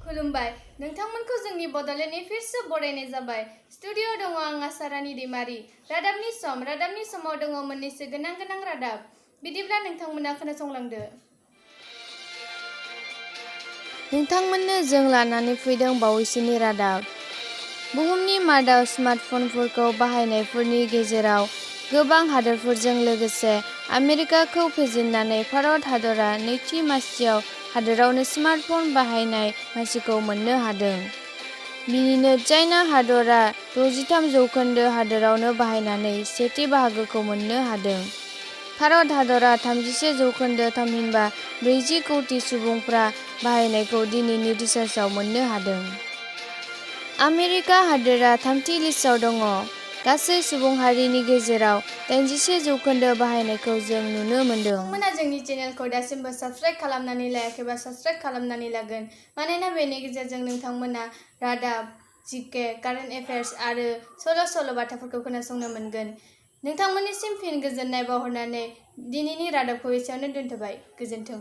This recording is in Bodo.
खुलुमबाय नोंथांमोनखौ जोंनि बड'लेण्ड एफेयार्सआव बरायनाय जाबाय। स्टुडिअ'आव दङ आं आसारानी दैमारी। रादाबनि समाव दङ मोननैसो गोनां रादाब। बिदिब्ला नोंथांमोना खोनासंलांदो। नोंथांमोननो जों लानानै फैदों बावैसोनि रादाब। बुहुमनि मादाव स्मार्टफनफोरखौ बाहायनायफोरनि गेजेराव गोबां हादोरफोरजों लोगोसे आमेरिकाखौ फेजेननानै भारत हादरा नैथि मासियाव हादोरावनो स्मार्टफन बाहायनाय मासिखौ मोननो हादों। बिनिनो चाइना हादरा 63% हादोरावनो बाहायनानै सेथि बाहागोखौ मोननो हादों। भारत हादरा 31%, थामहिनबा 40 कौटि सुबुंफ्रा बाहायनायखौ दिनैनि रिसार्चआव मोननो हादों। आमेरिका हादोरा थामथि लिस्टआव दङ। गासै सुबुं हारिनि गेजेराव 81% बाहायनायखौ जों नुनो मोनदों। नोंथांमोना जोंनि चेनेलखौ दासिमबो साबस्क्राइब खालामनानै लायाखैबा साबस्क्राइब खालामनानै लागोन। मानोना बेनि गेजेरजों नोंथांमोना रादाब, जिके, कारेन्ट एफेयार्स आरो सल'बाथाफोरखौ खोनासंनो मोनगोन। नोंथांमोननिसिम फिन गोजोननाय बावहरनानै दिनैनि रादाबखौ एसेयावनो दोनथ'बाय। गोजोन्थों।